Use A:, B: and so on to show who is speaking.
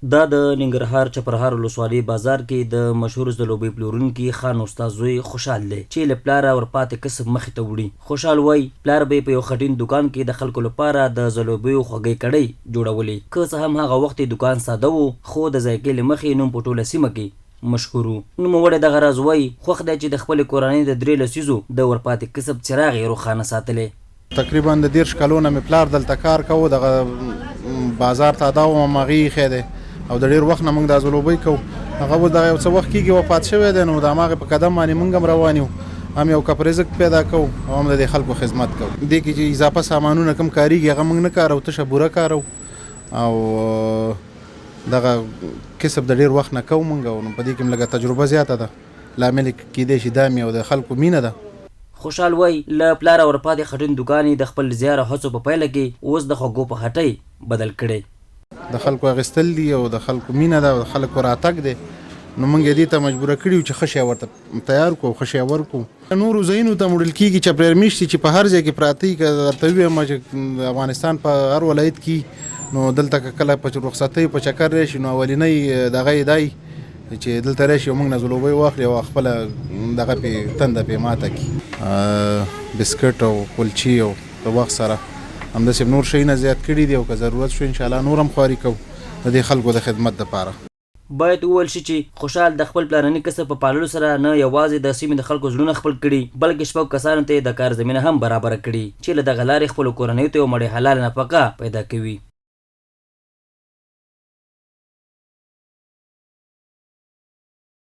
A: دا د ننګرهار چپرهار ولسوالۍ بازار کې د مشهور ځلوبۍ پلورونکي خان استاد زوی خوشحال دی چې له پلاره ورپاتې کسب مخې ته وړي. خوشحال وايي، پلار به یې په یو خټین دوکان کې د خلکو لپاره د ځلوبیو خوږې کړۍ جوړولې. که څه هم هغه وخت یې دوکان ساده و، خو د ذایقې له مخې یې نوم په ټوله سیمه کې مشهور و. نوموړی دغه راز وايي، خوښ دی چې د خپلې کورنۍ د درې لسیزو د ورپاتې کسب څراغ یې روښانه ساتلی.
B: تقریبا د 30 کلو نه مې پلار دلته کار کاوه، دغه بازار ته دا وم هغې ایښی دی او د ډېر وخت نه موږ دا ځلوبۍ کوو. هغه اوس دغه یو څه وخت کېږي وفات شوی دی، نو د هماغې په قدم باندې موږ هم روان یو، هم یو کپ رزق پیدا کوو او هم د دې خلکو خدمت کوو. دې کې چې اضافه سامانونه کوم کارېږي هغه موږ نه کاروو، تشه بوره کاروو او دغه کسب د ډېر وخت نه کوو موږ، او نو په دې کې هم لږه تجربه زیاته ده. لامل یې کېدای شي دا مې او د خلکو مینه ده.
A: خوشحال وايي، له پلاره ورپاتې خټین دوکان یې د خپل زیار او هڅو په پایله کې اوس د خوږو په هټۍ بدل کړی.
B: د خلکو اخیستل دي او د خلکو مینه ده او د خلکو راتګ دی، نو موږ یې دې ته مجبوره کړي یو چې ښه شی ورته تیار کړو او ښه شی ورکړو. نورو ځایونو ته هم وړل کېږي، چپریر میشتي چې په هر ځای کې پراته وي، که درته ووایم چې د افغانستان په هر ولایت کې نو دلته که کله په رخصتۍ په چکر راشي نو اولینۍ دغه یې دا وي چې دلته راشي او موږ نه ځلوبۍ واخلي او خپله دغه پې تنده پې ماته کړي. بسکټ او کلچې او د وخت سره همداسې نور شیونه زیات کړي دي او که ضرورت شو انشاءالله نور هم خواري کوو د دې خلکو د خدمت دپاره.
A: باید وویل شي چې خوشحال د خپل پلرني کسب په پاللو سره نه یوازې د سیمې د خلکو زړونه خپل کړي، بلکې شپږ کسانو ته یې د کار زمینه هم برابره کړې چې له دغه لارې خپلو کورنیو ته یوه مړۍ حلاله نفقه پیدا کوي.